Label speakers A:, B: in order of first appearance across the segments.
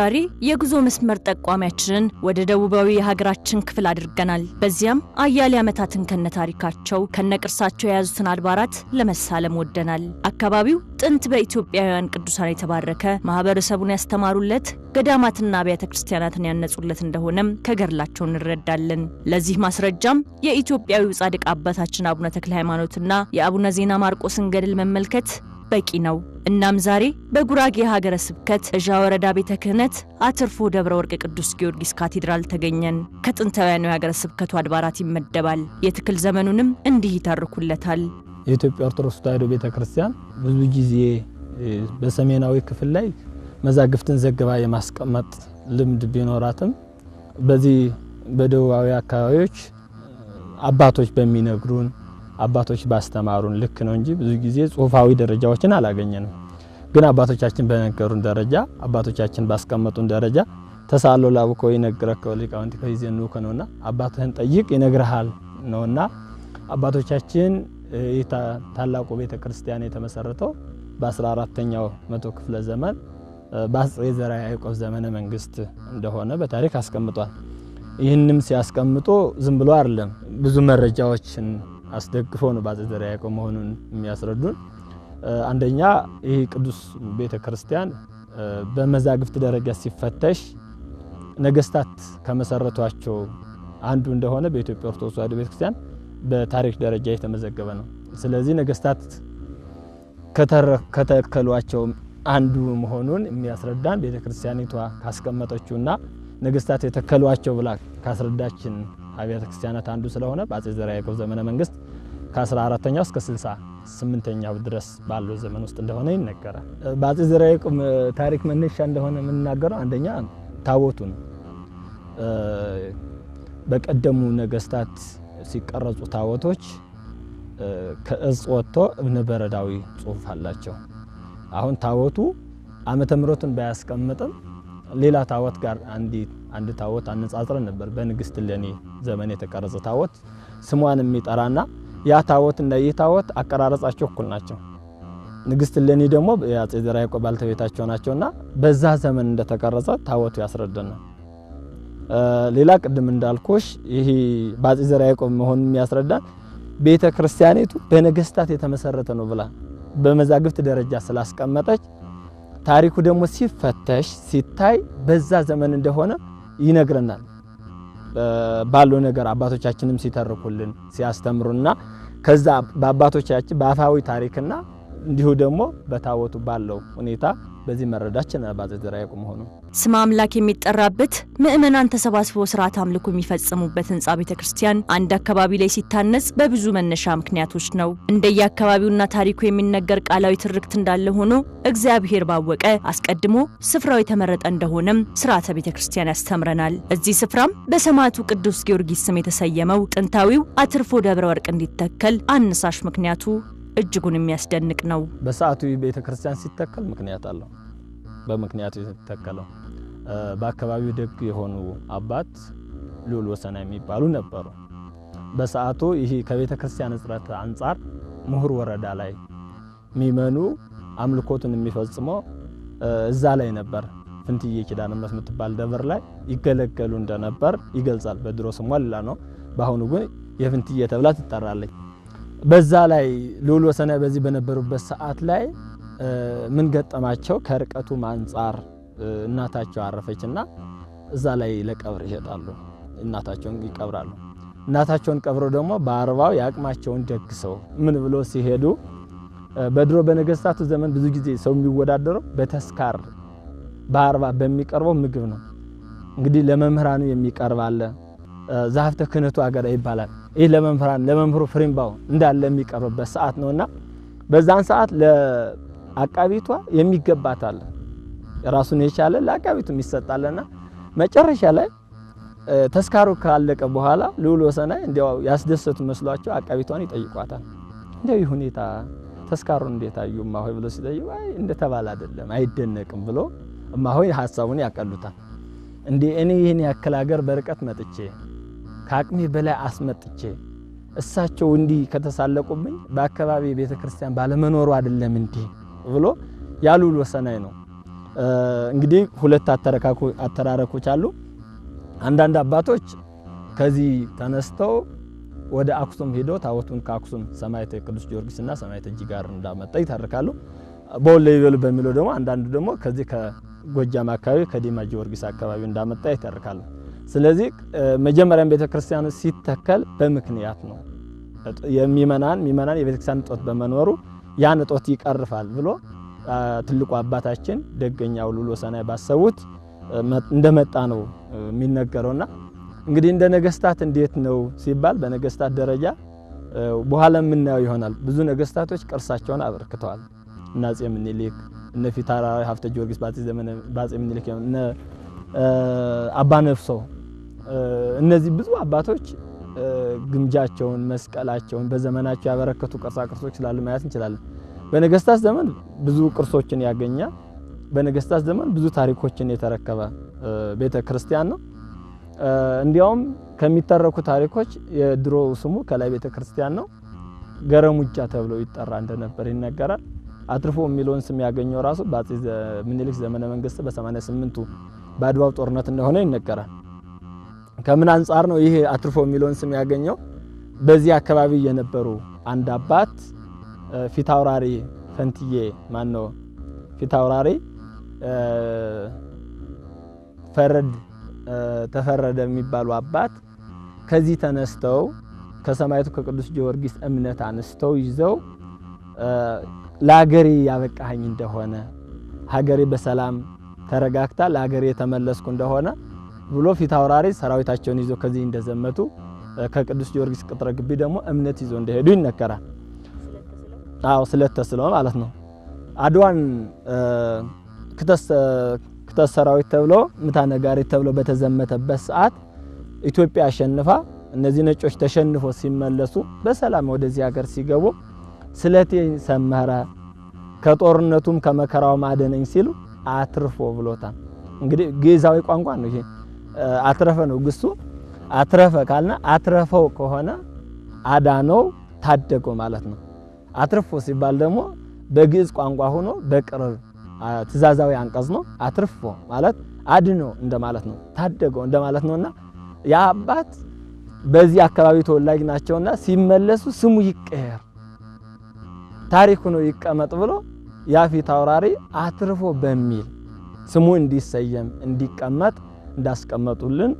A: ዛሬ የጉዞ መስመር ጠቋሚያችንን ወደ ደቡባዊ የሀገራችን ክፍል አድርገናል። በዚያም አያሌ ዓመታትን ከነታሪካቸው ከነቅርሳቸው የያዙትን አድባራት ለመሳለም ወደናል። አካባቢው ጥንት በኢትዮጵያውያን ቅዱሳን የተባረከ፣ ማህበረሰቡን ያስተማሩለት፣ ገዳማትና አብያተ ክርስቲያናትን ያነጹለት እንደሆነም ከገድላቸው እንረዳለን። ለዚህ ማስረጃም የኢትዮጵያዊው ጻድቅ አባታችን አቡነ ተክለ ሃይማኖትና የአቡነ ዜና ማርቆስን ገድል መመልከት በቂ ነው። እናም ዛሬ በጉራጌ ሀገረ ስብከት እዣ ወረዳ ቤተ ክህነት አትርፎ ደብረ ወርቅ ቅዱስ ጊዮርጊስ ካቴድራል ተገኘን። ከጥንታውያኑ የሀገረ ስብከቱ አድባራት ይመደባል። የትክል ዘመኑንም እንዲህ ይተርኩለታል።
B: የኢትዮጵያ ኦርቶዶክስ ተዋሕዶ ቤተክርስቲያን ብዙ ጊዜ በሰሜናዊ ክፍል ላይ መዛግፍትን ዘግባ የማስቀመጥ ልምድ ቢኖራትም፣ በዚህ በደቡባዊ አካባቢዎች አባቶች በሚነግሩን፣ አባቶች ባስተማሩን ልክ ነው እንጂ ብዙ ጊዜ ጽሁፋዊ ደረጃዎችን አላገኘንም። ግን አባቶቻችን በነገሩን ደረጃ፣ አባቶቻችን ባስቀመጡን ደረጃ ተሳሎ ላቡኮ ይነግረከ ሊቃውንቲከ ይዜንውከ ነውና፣ አባትህን ጠይቅ ይነግርሃል ነውና፣ አባቶቻችን ይህ ታላቁ ቤተክርስቲያን የተመሰረተው በ14ኛው መቶ ክፍለ ዘመን በአፄ ዘርዓ ያዕቆብ ዘመነ መንግስት እንደሆነ በታሪክ አስቀምጧል። ይህንም ሲያስቀምጡ ዝም ብሎ አይደለም፣ ብዙ መረጃዎችን አስደግፈው ነው በአፄ ዘርዓ ያዕቆብ መሆኑን የሚያስረዱን። አንደኛ ይህ ቅዱስ ቤተክርስቲያን በመዛግፍት ደረጃ ሲፈተሽ ነገስታት ከመሰረቷቸው አንዱ እንደሆነ በኢትዮጵያ ኦርቶዶክስ ተዋሕዶ ቤተክርስቲያን በታሪክ ደረጃ የተመዘገበ ነው። ስለዚህ ነገስታት ከተከሏቸው አንዱ መሆኑን የሚያስረዳን ቤተክርስቲያኒቷ ካስቀመጠችውና ነገስታት የተከሏቸው ብላ ካስረዳችን አብያተ ክርስቲያናት አንዱ ስለሆነ በአፄ ዘርዓ ያዕቆብ ዘመነ መንግስት ከ14ኛው እስከ 68ኛው ድረስ ባለው ዘመን ውስጥ እንደሆነ ይነገራል። በአፄ ዘርዓ ያዕቆብ ታሪክ መነሻ እንደሆነ የምንናገረው አንደኛ ታቦቱ ነው። በቀደሙ ነገስታት ሲቀረጹ ታቦቶች ከእጽ ወጥቶ እብነ በረዳዊ ጽሁፍ አላቸው። አሁን ታቦቱ ዓመተ ምሕረቱን ባያስቀምጥም ሌላ ታቦት ጋር አንድ ታቦት አነጻጽረን ነበር። በንግስት እሌኒ ዘመን የተቀረጸ ታቦት ስሟን የሚጠራና ያ ታቦት እና ይህ ታቦት አቀራረጻቸው እኩል ናቸው። ንግስት እሌኒ ደግሞ የአፄ ዘርዓ ያዕቆብ ባልተቤታቸው ናቸውና በዛ ዘመን እንደተቀረጸ ታቦቱ ያስረዳናል። ሌላ ቅድም እንዳልኩሽ ይሄ በአፄ ዘርዓ ያዕቆብ መሆኑን የሚያስረዳን ቤተ ክርስቲያኒቱ በነገስታት የተመሰረተ ነው ብላ በመዛግብት ደረጃ ስላስቀመጠች ታሪኩ ደግሞ ሲፈተሽ ሲታይ በዛ ዘመን እንደሆነ ይነግረናል። ባለው ነገር አባቶቻችንም ሲተርኩልን ሲያስተምሩና ከዛ በአባቶቻችን በአፋዊ ታሪክና እንዲሁ ደግሞ በታቦቱ ባለው ሁኔታ በዚህ መረዳት ችለናል በአፄ ዘርዓ ያዕቆብ መሆኑ።
A: ስመ አምላክ የሚጠራበት፣ ምእመናን ተሰባስበው ስርዓት አምልኮ የሚፈጽሙበት ህንፃ ቤተ ክርስቲያን አንድ አካባቢ ላይ ሲታነጽ በብዙ መነሻ ምክንያቶች ነው። እንደየአካባቢውና ታሪኩ የሚነገር ቃላዊ ትርክት እንዳለ ሆኖ እግዚአብሔር ባወቀ አስቀድሞ ስፍራው የተመረጠ እንደሆነም ስርዓተ ቤተ ክርስቲያን ያስተምረናል። እዚህ ስፍራም በሰማዕቱ ቅዱስ ጊዮርጊስ ስም የተሰየመው ጥንታዊው አትርፎ ደብረ ወርቅ እንዲተከል አነሳሽ ምክንያቱ እጅጉን የሚያስደንቅ ነው።
B: በሰዓቱ ቤተ ክርስቲያን ሲተከል ምክንያት አለው። በምክንያቱ የተተከለው በአካባቢው ደግ የሆኑ አባት ልዑል ወሰና የሚባሉ ነበሩ። በሰዓቱ ይህ ከቤተ ክርስቲያን እጥረት አንጻር ምሁር ወረዳ ላይ ሚመኑ አምልኮቱን የሚፈጽመው እዛ ላይ ነበር። ፍንትዬ ኪዳነ ምሕረት የምትባል ደብር ላይ ይገለገሉ እንደነበር ይገልጻል። በድሮ ስሟ ሌላ ነው። በአሁኑ ግን የፍንትዬ ተብላ ትጠራለች። በዛ ላይ ልዑል ወሰና በዚህ በነበሩበት ሰዓት ላይ ምን ገጠማቸው? ከርቀቱ አንጻር እናታቸው አረፈችና እዛ ላይ ለቀብር ይሄዳሉ። እናታቸውን ይቀብራሉ። እናታቸውን ቀብረው ደግሞ በአርባው የአቅማቸውን ደግሰው ምን ብሎ ሲሄዱ በድሮ በነገስታቱ ዘመን ብዙ ጊዜ ሰው የሚወዳደረው በተስካር በአርባ በሚቀርበው ምግብ ነው። እንግዲህ ለመምህራኑ የሚቀርብ አለ። ዛፍተ ክህነቱ አገዳ ይባላል። ይህ ለመምህራን ለመምህሩ ፍሪምባው እንዳለ የሚቀርብበት ሰዓት ነውና በዛን ሰዓት ለአቃቢቷ የሚገባት አለ፣ ራሱን የቻለ ለአቃቢቱ የሚሰጣለና መጨረሻ ላይ ተስካሩ ካለቀ በኋላ ልዑል ወሰናይ እንዲያው ያስደሰቱ መስሏቸው አቃቢቷን ይጠይቋታል። እንዲያው ይህ ሁኔታ ተስካሩን እንዴት አዩ እማሆይ ብሎ ሲጠይቁ፣ አይ እንደተባለ አይደለም አይደነቅም ብሎ እማሆይ ሀሳቡን ያቀሉታል። እንዴ እኔ ይህን ያክል ሀገር በርቀት መጥቼ ከአቅሜ በላይ አስመጥቼ እሳቸው እንዲህ ከተሳለቁብኝ በአካባቢ ቤተክርስቲያን ባለመኖሩ አይደለም እንዲህ ብሎ ያሉ ወሰናይ ነው። እንግዲህ ሁለት አተራረኮች አሉ። አንዳንድ አባቶች ከዚህ ተነስተው ወደ አክሱም ሄዶ ታቦቱን ከአክሱም ሰማዕተ ቅዱስ ጊዮርጊስና ሰማዕተ ጂጋር እንዳመጣ ይተርካሉ። በወሎ ይበሉ በሚለው ደግሞ አንዳንዱ ደግሞ ከዚህ ከጎጃም አካባቢ ከዲማ ጊዮርጊስ አካባቢ እንዳመጣ ይተርካሉ። ስለዚህ መጀመሪያም ቤተክርስቲያኑ ሲተከል በምክንያት ነው። የሚመናን የቤተክርስቲያን እጦት በመኖሩ ያን እጦት ይቀርፋል ብሎ ትልቁ አባታችን ደገኛው ልዑል ወሰናይ ባሰቡት እንደመጣ ነው የሚነገረውና እንግዲህ እንደ ነገስታት እንዴት ነው ሲባል በነገስታት ደረጃ በኋላ የምናየው ይሆናል። ብዙ ነገስታቶች ቅርሳቸውን አበርክተዋል። እነ አፄ ምኒልክ፣ እነ ፊታውራሪ ሀብተ ጊዮርጊስ በአፄ ዘመነ በአፄ ምኒልክ፣ እነ አባ ነፍሶ፣ እነዚህ ብዙ አባቶች ግምጃቸውን መስቀላቸውን በዘመናቸው ያበረከቱ ቅርሳ ቅርሶች ስላሉ ማየት እንችላለን። በነገስታት ዘመን ብዙ ቅርሶችን ያገኘ፣ በነገስታት ዘመን ብዙ ታሪኮችን የተረከበ ቤተክርስቲያን ነው። እንዲያውም ከሚተረኩ ታሪኮች የድሮ ስሙ ከላይ ቤተክርስቲያን ነው፣ ገረሙጃ ተብሎ ይጠራ እንደነበር ይነገራል። አትርፎ የሚለውን ስም ያገኘው ራሱ በአፄ ምኒልክ ዘመነ መንግስት በ88ቱ በአድዋው ጦርነት እንደሆነ ይነገራል። ከምን አንጻር ነው ይሄ አትርፎ የሚለውን ስም ያገኘው? በዚህ አካባቢ የነበሩ አንድ አባት ፊታውራሪ ፈንትዬ ማነው ፊታውራሪ ፈረድ ተፈረደ የሚባሉ አባት ከዚህ ተነስተው ከሰማዕቱ ከቅዱስ ጊዮርጊስ እምነት አንስተው ይዘው ለሀገሬ ያበቃኸኝ እንደሆነ ሀገሬ በሰላም ተረጋግታ ለሀገሬ የተመለስኩ እንደሆነ ብሎ ፊታውራሪ ሰራዊታቸውን ይዘው ከዚህ እንደዘመቱ ከቅዱስ ጊዮርጊስ ቅጥረ ግቢ ደግሞ እምነት ይዞ እንደሄዱ ይነገራል። አዎ ስለተስለው ማለት ነው። አድዋን ክተት ሰራዊት ተብሎ ምታ ነጋሪት ተብሎ በተዘመተበት ሰዓት ኢትዮጵያ አሸንፋ እነዚህ ነጮች ተሸንፎ ሲመለሱ በሰላም ወደዚህ ሀገር ሲገቡ ስለቴ ሰመረ ከጦርነቱም ከመከራው ማደነኝ ሲሉ አትርፎ ብሎታል። እንግዲህ ግዕዛዊ ቋንቋ ነው ይሄ። አትረፈ ነው ግሱ። አትረፈ ካልና አትረፈው ከሆነ አዳነው ታደገው ማለት ነው። አትርፎ ሲባል ደግሞ በግዕዝ ቋንቋ ሆኖ በቅርብ ትእዛዛዊ አንቀጽ ነው። አትርፎ ማለት አድኖ እንደማለት ነው፣ ታደገው እንደማለት ነውና ያ አባት በዚህ አካባቢ ተወላጅ ናቸውና ሲመለሱ ስሙ ይቀየር ታሪኩ ነው ይቀመጥ ብሎ ያ ፊታውራሪ አትርፎ በሚል ስሙ እንዲሰየም እንዲቀመጥ እንዳስቀመጡልን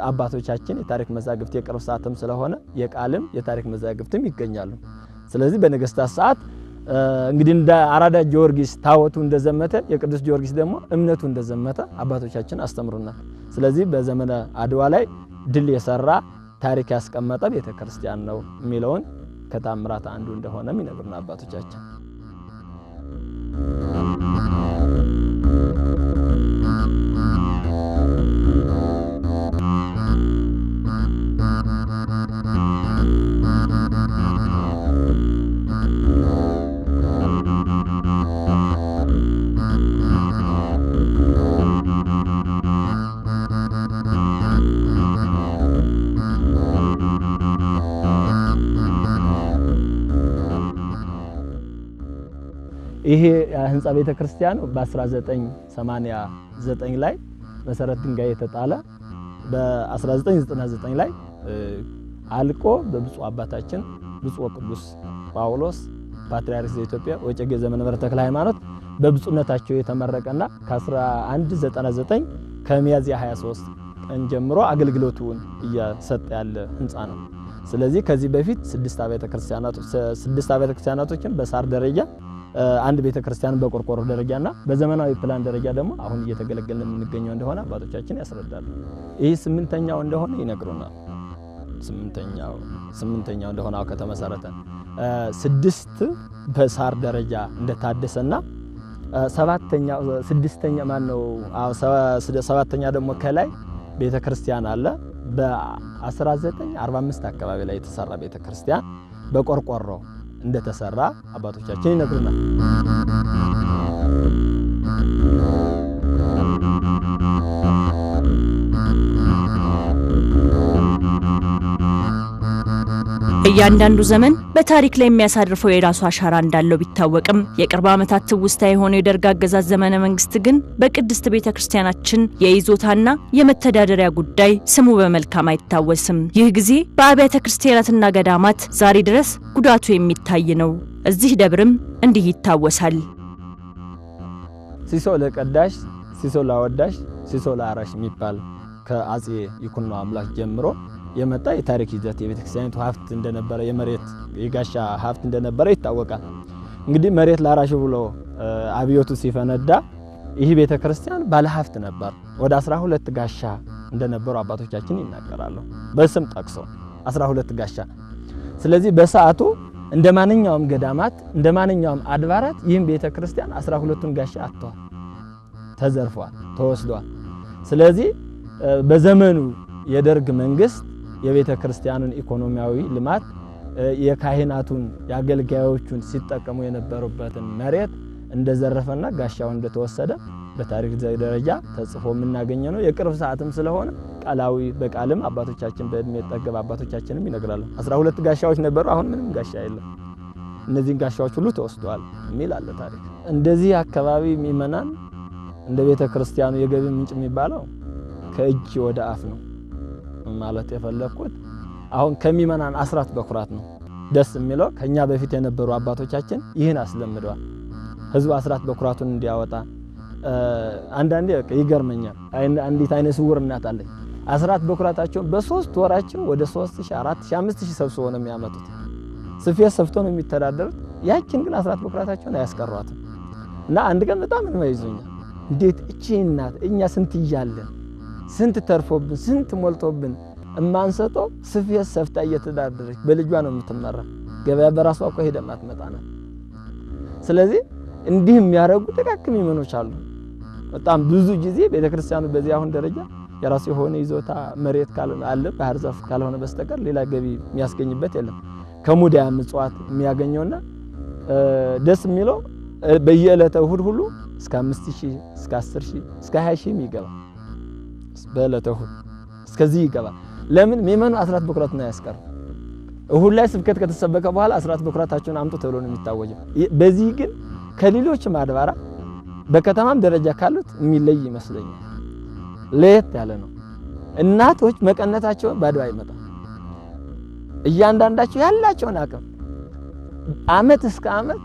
B: አባቶቻችን የታሪክ መዛግብት የቅርብ ሰዓትም ስለሆነ የቃልም የታሪክ መዛግብትም ይገኛሉ። ስለዚህ በነገስታት ሰዓት እንግዲህ እንደ አራዳ ጊዮርጊስ ታቦቱ እንደዘመተ የቅዱስ ጊዮርጊስ ደግሞ እምነቱ እንደዘመተ አባቶቻችን አስተምሩናል። ስለዚህ በዘመነ አድዋ ላይ ድል የሰራ ታሪክ ያስቀመጠ ቤተክርስቲያን ነው የሚለውን ከታምራት አንዱ እንደሆነም ይነግሩናል አባቶቻችን። ይሄ ህንጻ ቤተክርስቲያን በ1989 ላይ መሰረት ድንጋይ የተጣለ በ1999 ላይ አልቆ በብፁዕ አባታችን ብፁዕ ወቅዱስ ጳውሎስ ፓትርያርክ ዘኢትዮጵያ ወእጨጌ ዘመንበረ ተክለ ሃይማኖት በብፁዕነታቸው የተመረቀና ከ1199 ከሚያዝያ 23 ቀን ጀምሮ አገልግሎቱን እየሰጠ ያለ ህንጻ ነው። ስለዚህ ከዚህ በፊት ስድስት አብያተ ክርስቲያናቶችን በሳር ደረጃ፣ አንድ ቤተክርስቲያን በቆርቆሮ ደረጃና በዘመናዊ ፕላን ደረጃ ደግሞ አሁን እየተገለገልን የምንገኘው እንደሆነ አባቶቻችን ያስረዳሉ። ይህ ስምንተኛው እንደሆነ ይነግሩናል። ስምንተኛው እንደሆነ አሁን ከተመሰረተ ስድስት በሳር ደረጃ እንደታደሰና ሰባተኛ ስድስተኛ ማን ነው ሰባተኛ ደግሞ ከላይ ቤተክርስቲያን አለ። በ1945 አካባቢ ላይ የተሰራ ቤተክርስቲያን በቆርቆሮ እንደተሰራ አባቶቻችን ይነግሩናል።
A: እያንዳንዱ ዘመን በታሪክ ላይ የሚያሳርፈው የራሱ አሻራ እንዳለው ቢታወቅም የቅርብ ዓመታት ትውስታ የሆነው የደርግ አገዛዝ ዘመነ መንግስት ግን በቅድስት ቤተክርስቲያናችን የይዞታና የመተዳደሪያ ጉዳይ ስሙ በመልካም አይታወስም። ይህ ጊዜ በአብያተ ክርስቲያናትና ገዳማት ዛሬ ድረስ ጉዳቱ የሚታይ ነው። እዚህ ደብርም እንዲህ ይታወሳል።
B: ሲሶ ለቀዳሽ፣ ሲሶ ላወዳሽ፣ ሲሶ ለአራሽ የሚባል ከአጼ ይኩኖ አምላክ ጀምሮ የመጣ የታሪክ ይዘት የቤተክርስቲያኒቱ ሀብት እንደነበረ የመሬት የጋሻ ሀብት እንደነበረ ይታወቃል። እንግዲህ መሬት ላራሹ ብሎ አብዮቱ ሲፈነዳ ይህ ቤተክርስቲያን ባለ ሀብት ነበር። ወደ 12 ጋሻ እንደነበሩ አባቶቻችን ይናገራሉ፣ በስም ጠቅሶ 12 ጋሻ። ስለዚህ በሰዓቱ እንደማንኛውም ገዳማት እንደማንኛውም አድባራት ይህም ቤተክርስቲያን 12ቱን ጋሻ አጥቷል፣ ተዘርፏል፣ ተወስዷል። ስለዚህ በዘመኑ የደርግ መንግስት የቤተ ክርስቲያኑን ኢኮኖሚያዊ ልማት የካህናቱን የአገልጋዮቹን ሲጠቀሙ የነበሩበትን መሬት እንደዘረፈና ጋሻው እንደተወሰደ በታሪክ ደረጃ ተጽፎ የምናገኘው ነው። የቅርብ ሰዓትም ስለሆነ ቃላዊ በቃልም አባቶቻችን በእድሜ ጠገብ አባቶቻችንም ይነግራሉ። 12 ጋሻዎች ነበሩ፣ አሁን ምንም ጋሻ የለም። እነዚህን ጋሻዎች ሁሉ ተወስደዋል የሚል አለ ታሪክ። እንደዚህ አካባቢ ምእመናን እንደ ቤተ ክርስቲያኑ የገቢ ምንጭ የሚባለው ከእጅ ወደ አፍ ነው ማለት የፈለኩት አሁን ከሚመናን አስራት በኩራት ነው። ደስ የሚለው ከኛ በፊት የነበሩ አባቶቻችን ይህን አስለምደዋል። ህዝቡ አስራት በኩራቱን እንዲያወጣ አንዳንዴ በቃ ይገርመኛል። አንዲት አይነ ስውር እናት አለች። አስራት በኩራታቸውን በሶስት ወራቸው ወደ 3000፣ 4000፣ 5000 ሰብስበው ነው የሚያመጡት። ስፌት ሰፍቶ ነው የሚተዳደሩት። ያችን ግን አስራት በኩራታቸውን አያስቀሯትም። እና አንድ ቀን በጣም እንባ ይዞኛል። እንዴት እቺ እናት እኛ ስንት እያለን ስንት ተርፎብን ስንት ሞልቶብን እማንሰጠው ስፌት ሰፍታ እየተዳደረች በልጇ ነው የምትመራ። ገበያ በራሷ እኮ ሄዳ ማትመጣ ናት። ስለዚህ እንዲህ የሚያደርጉ ደጋግ ምእመኖች አሉ። በጣም ብዙ ጊዜ ቤተክርስቲያኑ በዚህ አሁን ደረጃ የራሱ የሆነ ይዞታ መሬት አለ ባህር ዛፍ ካልሆነ በስተቀር ሌላ ገቢ የሚያስገኝበት የለም። ከሙዳየ ምጽዋት የሚያገኘውና ደስ የሚለው በየዕለተ እሁድ ሁሉ እስከ 5000 እስከ 10000 እስከ 20000 ይገባ በዕለተ እሁድ እስከዚህ ይገባ። ለምን ምእመኑ አስራት በኩራቱን አያስቀርም። እሁድ ላይ ስብከት ከተሰበከ በኋላ አስራት በኩራታቸውን አምጡ ተብሎ ነው የሚታወጀው። በዚህ ግን ከሌሎችም አድባራት በከተማም ደረጃ ካሉት የሚለይ ይመስለኛል። ለየት ያለ ነው። እናቶች መቀነታቸውን ባዶ አይመጣም። እያንዳንዳቸው ያላቸውን አቅም አመት እስከ አመት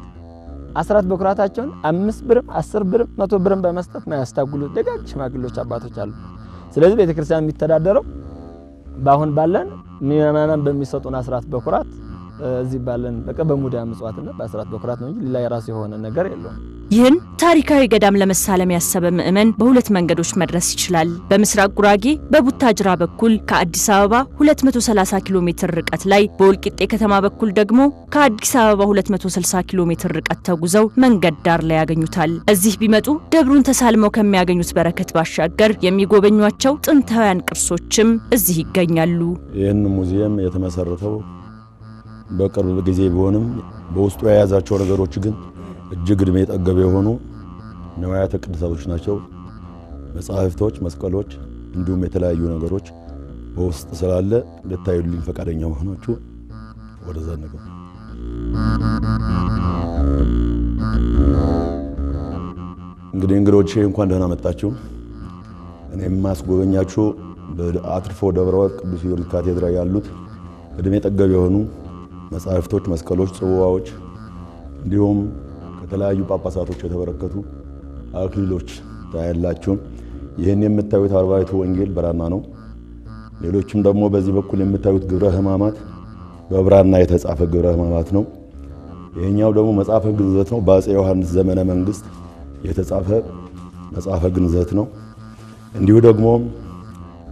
B: አስራት በኩራታቸውን 5 ብርም 10 ብርም 100 ብርም በመስጠት ማያስታጉሉ ደጋግ ሽማግሌዎች አባቶች አሉ። ስለዚህ ቤተክርስቲያን የሚተዳደረው ባሁን ባለን ምእመናን በሚሰጡን አስራት በኩራት እዚህ ባለን በቃ በሙዳየ ምጽዋትና በአስራት በኩራት ነው እንጂ ሌላ የራሱ የሆነ ነገር የለውም።
A: ይህን ታሪካዊ ገዳም ለመሳለም ያሰበ ምእመን በሁለት መንገዶች መድረስ ይችላል። በምስራቅ ጉራጌ በቡታጅራ በኩል ከአዲስ አበባ 230 ኪሎ ሜትር ርቀት ላይ፣ በወልቂጤ ከተማ በኩል ደግሞ ከአዲስ አበባ 260 ኪሎ ሜትር ርቀት ተጉዘው መንገድ ዳር ላይ ያገኙታል። እዚህ ቢመጡ ደብሩን ተሳልመው ከሚያገኙት በረከት ባሻገር የሚጎበኟቸው ጥንታውያን ቅርሶችም እዚህ ይገኛሉ።
C: ይህን ሙዚየም የተመሰረተው በቅርብ ጊዜ ቢሆንም በውስጡ የያዛቸው ነገሮች ግን እጅግ እድሜ ጠገብ የሆኑ ንዋያተ ቅድሳቶች ናቸው። መጻሕፍቶች፣ መስቀሎች እንዲሁም የተለያዩ ነገሮች በውስጥ ስላለ ልታዩልኝ ፈቃደኛ ሆናችሁ ወደዛ ነገር እንግዲህ እንግዶቼ እንኳን ደህና መጣችሁ። እኔ የማስጎበኛችሁ በአትርፎ ደብረ ወርቅ ቅዱስ ጊዮርጊስ ካቴድራል ያሉት እድሜ ጠገብ የሆኑ መጻሕፍቶች፣ መስቀሎች፣ ጽዋዎች እንዲሁም ከተለያዩ ጳጳሳቶች የተበረከቱ አክሊሎች ታያላችሁ። ይህን የምታዩት አርባዕቱ ወንጌል ብራና ነው። ሌሎችም ደግሞ በዚህ በኩል የምታዩት ግብረ ሕማማት በብራና የተጻፈ ግብረ ሕማማት ነው። ይሄኛው ደግሞ መጽሐፈ ግንዘት ነው። በአፄ ዮሐንስ ዘመነ መንግስት የተጻፈ መጽሐፈ ግንዘት ነው። እንዲሁ ደግሞ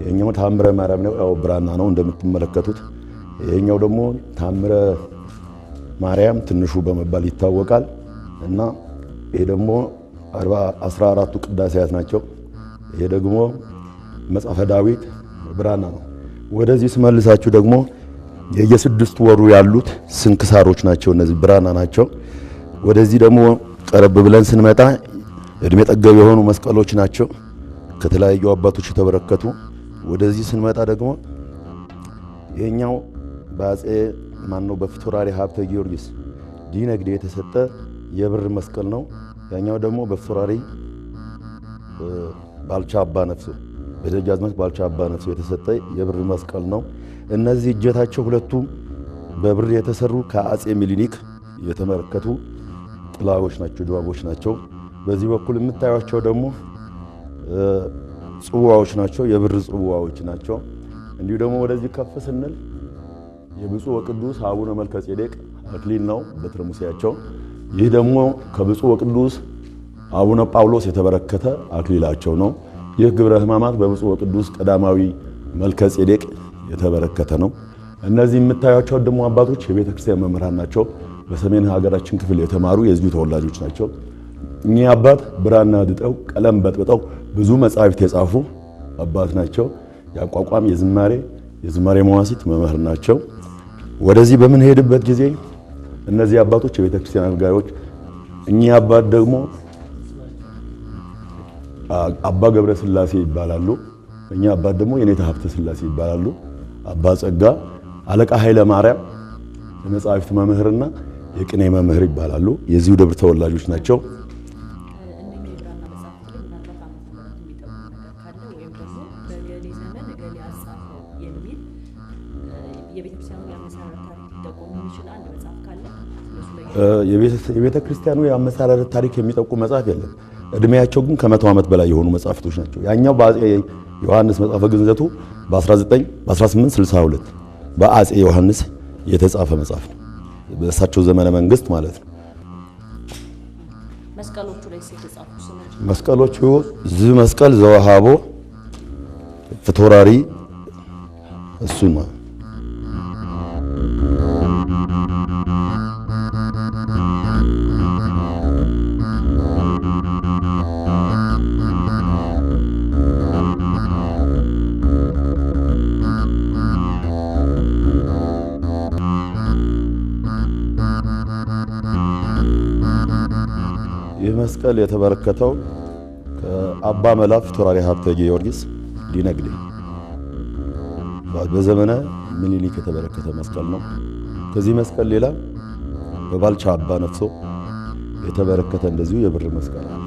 C: ይሄኛው ታምረ ማርያም ነው። ያው ብራና ነው እንደምትመለከቱት። ይሄኛው ደግሞ ታምረ ማርያም ትንሹ በመባል ይታወቃል። እና ይሄ ደግሞ 14ቱ ቅዳሴያት ናቸው። ይሄ ደግሞ መጽሐፈ ዳዊት ብራና ነው። ወደዚህ ስመልሳችሁ ደግሞ የየስድስቱ ወሩ ያሉት ስንክሳሮች ናቸው። እነዚህ ብራና ናቸው። ወደዚህ ደግሞ ቀረብ ብለን ስንመጣ እድሜ ጠገብ የሆኑ መስቀሎች ናቸው ከተለያዩ አባቶች የተበረከቱ። ወደዚህ ስንመጣ ደግሞ ይሄኛው በአፄ ማነው በፊታውራሪ ሀብተ ጊዮርጊስ ዲነግዴ የተሰጠ የብር መስቀል ነው። ያኛው ደግሞ በፊታውራሪ ባልቻ አባ ነፍሶ በደጃዝማች ባልቻ አባ ነፍሶ የተሰጠ የብር መስቀል ነው። እነዚህ እጀታቸው ሁለቱም በብር የተሰሩ ከአጼ ሚኒሊክ የተመረከቱ ጥላዎች ናቸው፣ ድባቦች ናቸው። በዚህ በኩል የምታዩቸው ደግሞ ጽዋዎች ናቸው፣ የብር ጽዋዎች ናቸው። እንዲሁ ደግሞ ወደዚህ ከፍ ስንል የብፁዕ ወቅዱስ አቡነ መልከ ጼዴቅ አክሊል ነው በትረ ሙሴያቸው። ይህ ደግሞ ከብፁዕ ወቅዱስ አቡነ ጳውሎስ የተበረከተ አክሊላቸው ነው። ይህ ግብረ ሕማማት በብፁዕ ወቅዱስ ቀዳማዊ መልከ ጼዴቅ የተበረከተ ነው። እነዚህ የምታዩቸው ደግሞ አባቶች የቤተ ክርስቲያን መምህራን ናቸው። በሰሜን ሀገራችን ክፍል የተማሩ የዚሁ ተወላጆች ናቸው። እኚህ አባት ብራና ድጠው ቀለም በጥብጠው ብዙ መጻሕፍት የጻፉ አባት ናቸው። ያቋቋም የዝማሬ መዋሲት መምህር ናቸው። ወደዚህ በምንሄድበት ጊዜ እነዚህ አባቶች የቤተ ክርስቲያን አገልጋዮች፣ እኚህ አባት ደግሞ አባ ገብረ ስላሴ ይባላሉ። እኚህ አባት ደግሞ የኔታ ሀብተ ስላሴ ይባላሉ። አባ ጸጋ አለቃ ኃይለ ማርያም የመጻሕፍት መምህርና የቅኔ መምህር ይባላሉ። የዚሁ ደብር ተወላጆች ናቸው። የቤተ ክርስቲያኑ የአመሰራረት ታሪክ የሚጠቁም መጽሐፍ የለም። እድሜያቸው ግን ከ100 ዓመት በላይ የሆኑ መጻሕፍቶች ናቸው። ያኛው በአጼ ዮሐንስ መጽሐፈ ግንዘቱ በ1862 በአጼ ዮሐንስ የተጻፈ መጽሐፍ ነው። በእሳቸው ዘመነ መንግስት ማለት ነው።
A: መስቀሎቹ ላይ የተጻፉ ስሞች
C: መስቀሎቹ ዝ መስቀል ዘወሃቦ ፊታውራሪ እሱ ነው። ይህ መስቀል የተበረከተው ከአባ መላ ፊታውራሪ ሀብተ ጊዮርጊስ ዲነግዴ በዘመነ ምኒልክ የተበረከተ መስቀል ነው። ከዚህ መስቀል ሌላ በባልቻ አባ ነፍሶ የተበረከተ እንደዚሁ የብር መስቀል አለ።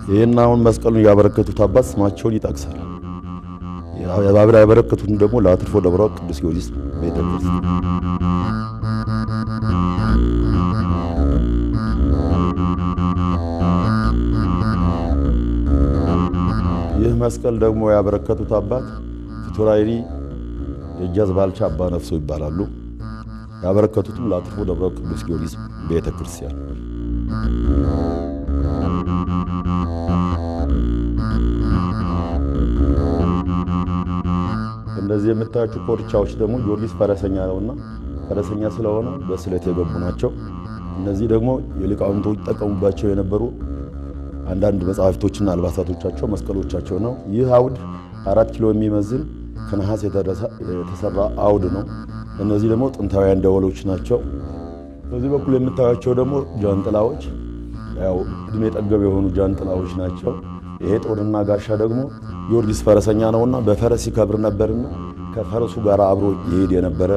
C: ይህን አሁን መስቀሉን ያበረከቱት አባት ስማቸውን ይጠቅሳል። ያበረከቱትን ደግሞ ለአትርፎ ደብረ ቅዱስ ጊዮርጊስ ቤተክርስቲያን። ይህ መስቀል ደግሞ ያበረከቱት አባት ፊታውራሪ ደጃዝ ባልቻ አባ ነፍሶ ይባላሉ። ያበረከቱትም ለአትርፎ ደብረ ቅዱስ ጊዮርጊስ ቤተክርስቲያን። እነዚህ የምታያቸው ኮርቻዎች ደግሞ ጊዮርጊስ ፈረሰኛ ነውና ፈረሰኛ ስለሆነ በስለት የገቡ ናቸው። እነዚህ ደግሞ የሊቃውንቱ ይጠቀሙባቸው የነበሩ አንዳንድ መጻሕፍቶችና አልባሳቶቻቸው መስቀሎቻቸው ነው። ይህ አውድ 4 ኪሎ የሚመዝን ከነሐስ የተሰራ አውድ ነው። እነዚህ ደግሞ ጥንታውያን ደወሎች ናቸው። በዚህ በኩል የምታያቸው ደግሞ ጃንጥላዎች ያው እድሜ ጠገብ የሆኑ ጃንጥላዎች ናቸው። ይሄ ጦርና ጋሻ ደግሞ ጊዮርጊስ ፈረሰኛ ነውና በፈረስ ይከብር ነበርና ከፈረሱ ጋር አብሮ ይሄድ የነበረ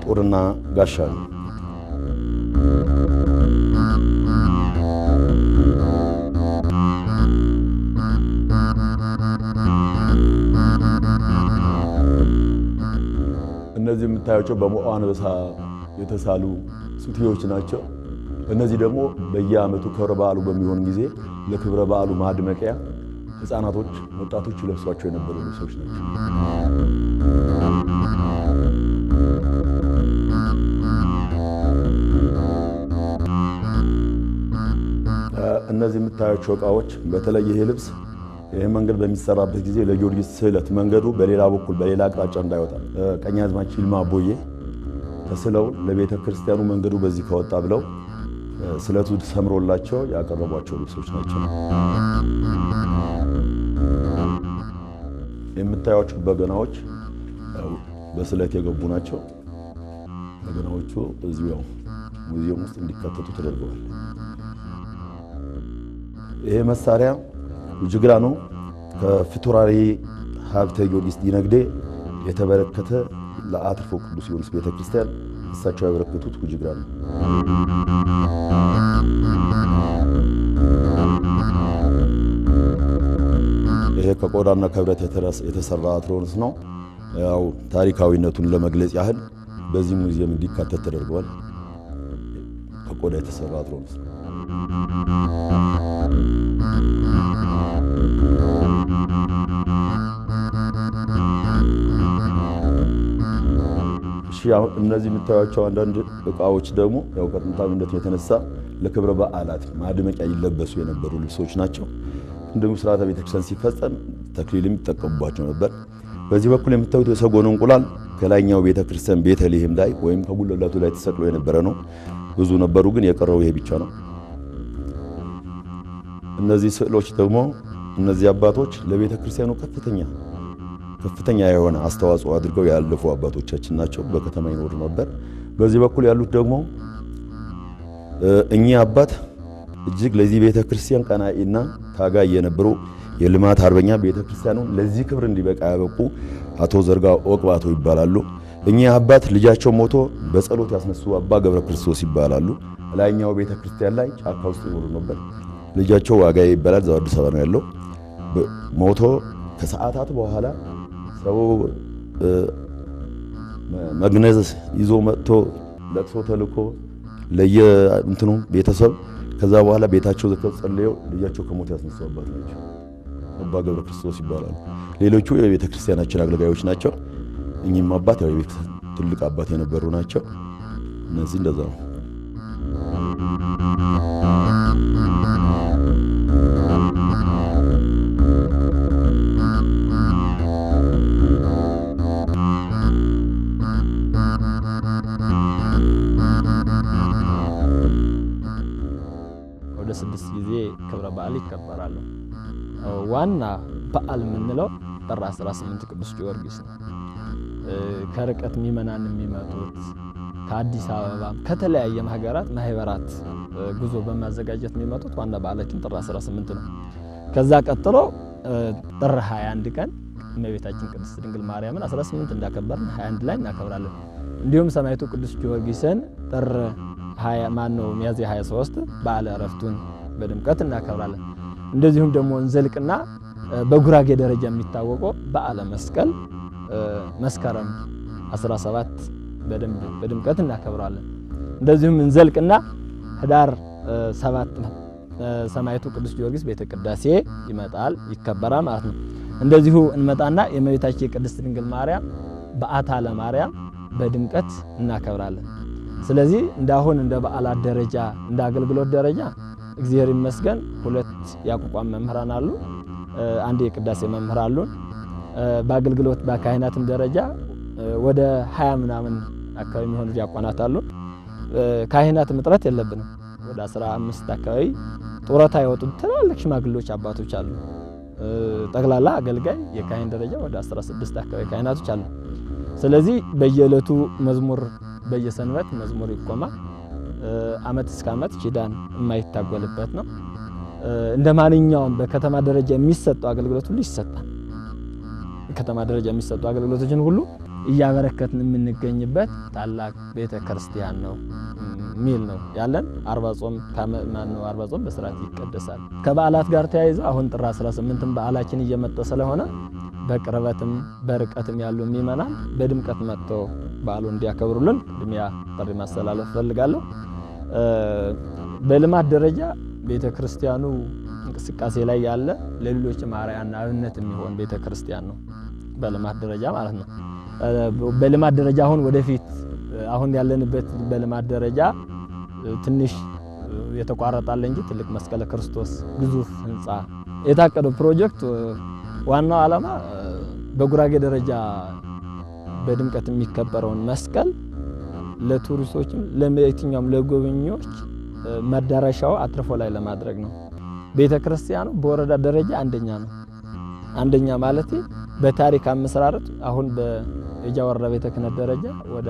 C: ጦርና ጋሻ ነው። እነዚህ የምታያቸው በሞዓ አንበሳ የተሳሉ ሱቲዎች ናቸው። እነዚህ ደግሞ በየዓመቱ ክብረ በዓሉ በሚሆን ጊዜ ለክብረ በዓሉ ማድመቂያ ህፃናቶች፣ ወጣቶች ይለብሷቸው የነበሩ ልብሶች ናቸው። እነዚህ የምታያቸው እቃዎች በተለይ ይሄ ልብስ ይሄ መንገድ በሚሰራበት ጊዜ ለጊዮርጊስ ስዕለት መንገዱ በሌላ በኩል በሌላ አቅጣጫ እንዳይወጣ ቀኛዝማች ይልማ አቦዬ ተስለው ለቤተ ክርስቲያኑ መንገዱ በዚህ ከወጣ ብለው ስለቱ ሰምሮላቸው ያቀረቧቸው ልብሶች ናቸው። የምታዩቸው በገናዎች በስለት የገቡ ናቸው። በገናዎቹ እዚሁ ያው ሙዚየም ውስጥ እንዲካተቱ ተደርገዋል። ይሄ መሳሪያ ጅግራ ነው። ከፊታውራሪ ሀብተ ጊዮርጊስ ዲነግዴ የተበረከተ ለአትርፎ ቅዱስ ጊዮርጊስ ቤተክርስቲያን እሳቸው ያበረከቱት ውጅግራ ነው። ይሄ ከቆዳና ከብረት የተሰራ አትሮንስ ነው። ያው ታሪካዊነቱን ለመግለጽ ያህል በዚህ ሙዚየም እንዲካተት ተደርጓል። ከቆዳ የተሰራ አትሮንስ ነው። እሺ እነዚህ የምታዩቸው አንዳንድ እቃዎች ደግሞ ያው ከጥንታዊነት የተነሳ ለክብረ በዓላት ማድመቂያ ይለበሱ የነበሩ ልብሶች ናቸው። እንደውም ስርዓተ ቤተክርስቲያን ሲፈጸም ተክሊልም ይጠቀሙባቸው ነበር። በዚህ በኩል የምታዩት የሰጎን እንቁላል ከላይኛው ቤተክርስቲያን ቤተልሔም ላይ ወይም ከጉልላቱ ላይ ተሰቅሎ የነበረ ነው። ብዙ ነበሩ፣ ግን የቀረው ይሄ ብቻ ነው። እነዚህ ስዕሎች ደግሞ እነዚህ አባቶች ለቤተክርስቲያኑ ከፍተኛ የሆነ አስተዋጽኦ አድርገው ያለፉ አባቶቻችን ናቸው። በከተማ ይኖሩ ነበር። በዚህ በኩል ያሉት ደግሞ እኚህ አባት እጅግ ለዚህ ቤተክርስቲያን ቀናኢና ታጋይ የነበሩ የልማት አርበኛ ቤተክርስቲያኑን ለዚህ ክብር እንዲበቃ ያበቁ አቶ ዘርጋ ወቅባቶ ይባላሉ። እኚህ አባት ልጃቸው ሞቶ በጸሎት ያስነሱ አባ ገብረ ክርስቶስ ይባላሉ። ላይኛው ቤተክርስቲያን ላይ ጫካ ውስጥ ይኖሩ ነበር። ልጃቸው ዋጋዬ ይባላል። እዛው አዲስ አበባ ነው ያለው። ሞቶ ከሰዓታት በኋላ ሰው መግነዝ ይዞ መጥቶ ለቅሶ ተልኮ ለየእንትኑ ቤተሰብ ከዛ በኋላ ቤታቸው ዘግተው ጸልየው ልጃቸው ከሞት ያስነሱ አባት ናቸው። አባ ገብረ ክርስቶስ ይባላሉ። ሌሎቹ የቤተ ክርስቲያናችን አገልጋዮች ናቸው። እኚህም አባት ያው የቤተ ትልቅ አባት የነበሩ ናቸው። እነዚህ እንደዛ ነው።
B: ወደ 6 ጊዜ ክብረ በዓል ይከበራሉ። ዋና በዓል የምንለው ጥር 18 ቅዱስ ጊዮርጊስ ነው። ከርቀት ምእመናን የሚመጡት ከአዲስ አበባ ከተለያየ ሀገራት ማህበራት ጉዞ በማዘጋጀት የሚመጡት ዋና በዓላችን ጥር 18 ነው። ከዛ ቀጥሎ ጥር 21 ቀን እመቤታችን ቅድስት ድንግል ማርያምን 18 እንዳከበርን 21 ላይ እናከብራለን። እንዲሁም ሰማዕቱ ቅዱስ ጊዮርጊስን ጥር 20 ማነው ሚያዝያ 23 በዓለ ዕረፍቱን በድምቀት እናከብራለን። እንደዚሁም ደግሞ እንዘልቅና በጉራጌ ደረጃ የሚታወቀው በዓለ መስቀል መስከረም 17 በድምቀት እናከብራለን። እንደዚሁም እንዘልቅና ህዳር 7 ሰማዕቱ ቅዱስ ጊዮርጊስ ቤተ ቅዳሴ ይመጣል ይከበራል ማለት ነው። እንደዚሁ እንመጣና የእመቤታችን ቅድስት ድንግል ማርያም በዓታ ለማርያም በድምቀት እናከብራለን። ስለዚህ እንዳሁን እንደ በዓላት ደረጃ እንደ አገልግሎት ደረጃ እግዚአብሔር ይመስገን ሁለት ያቋቋም መምህራን አሉ። አንድ የቅዳሴ መምህር አሉ። በአገልግሎት በካህናትም ደረጃ ወደ 20 ምናምን አካባቢ የሚሆኑ ዲያቆናት አሉ። ካህናትም እጥረት የለብንም። ወደ 15 አካባቢ ጡረታ የወጡ ትላልቅ ሽማግሌዎች አባቶች አሉ። ጠቅላላ አገልጋይ የካህን ደረጃ ወደ 16 አካባቢ ካህናቶች አሉ። ስለዚህ በየዕለቱ መዝሙር በየሰንበት መዝሙር ይቆማል። አመት እስከ አመት ኪዳን የማይታጎልበት ነው። እንደማንኛውም በከተማ ደረጃ የሚሰጡ አገልግሎት ሁሉ ይሰጣል። ከተማ ደረጃ የሚሰጡ አገልግሎቶችን ሁሉ እያበረከትን የምንገኝበት ታላቅ ቤተክርስቲያን ነው ሚል ነው ያለን። አርባ ጾም ማነው አርባ ጾም በስርዓት ይቀደሳል። ከበዓላት ጋር ተያይዞ አሁን ጥር 18 በዓላችን እየመጣ ስለሆነ በቅርበትም በርቀትም ያሉ ምእመናን በድምቀት መጥተው በዓሉን እንዲያከብሩልን ቅድሚያ ጥሪ ማስተላለፍ ፈልጋለሁ። በልማት ደረጃ ቤተክርስቲያኑ እንቅስቃሴ ላይ ያለ ለሌሎች ማርያና አብነት የሚሆን ቤተክርስቲያን ነው። በልማት ደረጃ ማለት ነው። በልማት ደረጃ አሁን ወደፊት አሁን ያለንበት በልማት ደረጃ ትንሽ የተቋረጣለ እንጂ ትልቅ መስቀለ ክርስቶስ ግዙፍ ህንጻ የታቀደው ፕሮጀክት ዋናው ዓላማ በጉራጌ ደረጃ በድምቀት የሚከበረውን መስቀል ለቱሪስቶችም ለየትኛውም ለጎብኚዎች መዳረሻው አትርፎ ላይ ለማድረግ ነው። ቤተክርስቲያኑ በወረዳ ደረጃ አንደኛ ነው። አንደኛ ማለት በታሪክ አመሰራረት አሁን በእጃ ወረዳ ቤተ ክህነት ደረጃ ወደ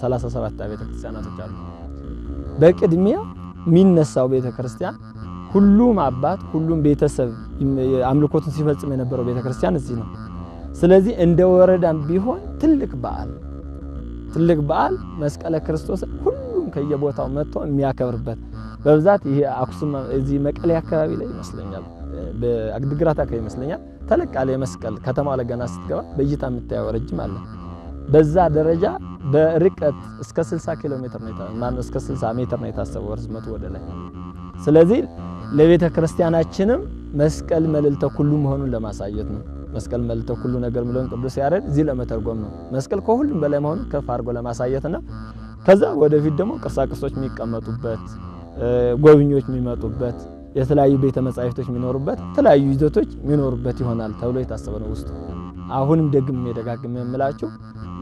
B: 37 ቤተክርስቲያናቶች አሉ። በቅድሚያ የሚነሳው ቤተክርስቲያን ሁሉም አባት ሁሉም ቤተሰብ አምልኮቱን ሲፈጽም የነበረው ቤተክርስቲያን እዚህ ነው። ስለዚህ እንደ ወረዳም ቢሆን ትልቅ በዓል መስቀለ ክርስቶስ ሁሉም ከየቦታው መጥቶ የሚያከብርበት በብዛት ይሄ አክሱም እዚህ መቀሌ አካባቢ ላይ ይመስለኛል፣ በአግድግራት አካባቢ ይመስለኛል ተለቅ ያለ የመስቀል ከተማው ላይ ገና ስትገባ በእይታ የምታየው ረጅም አለ። በዛ ደረጃ በርቀት እስከ 60 ኪሎ ሜትር ነው ማነው እስከ 60 ሜትር ነው የታሰበው ርዝመቱ ወደ ላይ። ስለዚህ ለቤተ ክርስቲያናችንም መስቀል መልዕልተ ኩሉ መሆኑን ለማሳየት ነው። መስቀል መልዕልተ ኩሉ ነገር ብለን ቅዱስ ያሬድ እዚህ ለመተርጎም ነው። መስቀል ከሁሉም በላይ መሆኑን ከፍ አድርጎ ለማሳየትና ከዛ ወደፊት ደግሞ ቅርሳቅርሶች የሚቀመጡበት፣ ጎብኚዎች የሚመጡበት፣ የተለያዩ ቤተ መጻሕፍቶች የሚኖሩበት፣ የተለያዩ ይዘቶች የሚኖሩበት ይሆናል ተብሎ የታሰበ ነው ውስጡ። አሁንም ደግሜ ደጋግሜ የምላችሁ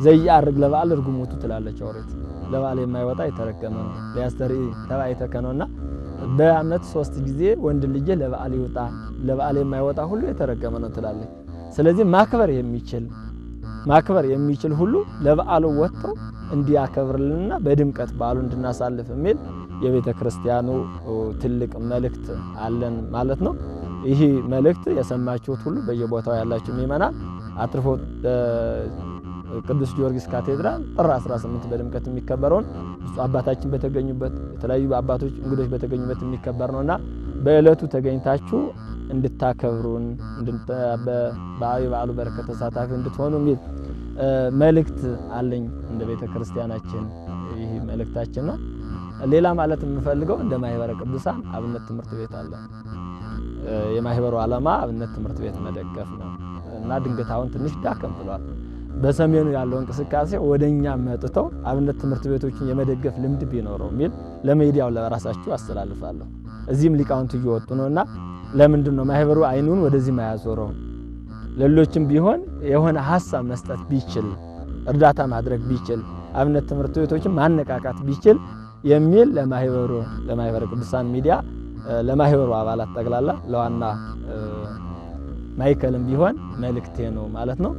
B: ዘያርግ ለበዓል እርጉሞቱ ትላለች ኦሪት። ለበዓል የማይወጣ የተረገመ ነው ሊያስተርኢ ተባይተከ ነውና በአመት 3 ጊዜ ወንድ ልጅ ለበዓል ይወጣ፣ ለበዓል የማይወጣ ሁሉ የተረገመ ነው ትላለች። ስለዚህ ማክበር የሚችል ሁሉ ለበዓሉ ወጥቶ እንዲያከብርልንና በድምቀት በዓሉ እንድናሳልፍ የሚል የቤተ ክርስቲያኑ ትልቅ መልእክት አለን ማለት ነው። ይህ መልእክት የሰማችሁት ሁሉ በየቦታው ያላችሁ ምእመናን አትርፎ ቅዱስ ጊዮርጊስ ካቴድራል ጥር 18 በድምቀት የሚከበረውን ብፁዕ አባታችን በተገኙበት የተለያዩ አባቶች እንግዶች በተገኙበት የሚከበር ነውና በእለቱ ተገኝታችሁ እንድታከብሩን በበዓሉ በረከት ተሳታፊ እንድትሆኑ የሚል መልእክት አለኝ። እንደ ቤተ ክርስቲያናችን ይህ መልእክታችን ነው። ሌላ ማለት የምፈልገው እንደ ማህበረ ቅዱሳን አብነት ትምህርት ቤት አለ። የማህበሩ ዓላማ አብነት ትምህርት ቤት መደገፍ ነው እና ድንገት አሁን ትንሽ ዳከም ብሏል። በሰሜኑ ያለው እንቅስቃሴ ወደኛ መጥተው አብነት ትምህርት ቤቶችን የመደገፍ ልምድ ቢኖረው የሚል ለሚዲያው ለራሳችሁ አስተላልፋለሁ። እዚህም ሊቃውንት እየወጡ ነውና ለምንድን ነው ማህበሩ አይኑን ወደዚህ ማያዞረው? ለሌሎችም ቢሆን የሆነ ሀሳብ መስጠት ቢችል፣ እርዳታ ማድረግ ቢችል፣ አብነት ትምህርት ቤቶችን ማነቃቃት ቢችል የሚል ለማህበሩ ለማህበረ ቅዱሳን ሚዲያ ለማህበሩ አባላት ጠቅላላ ለዋና ማይከልም ቢሆን መልእክቴ ነው ማለት ነው።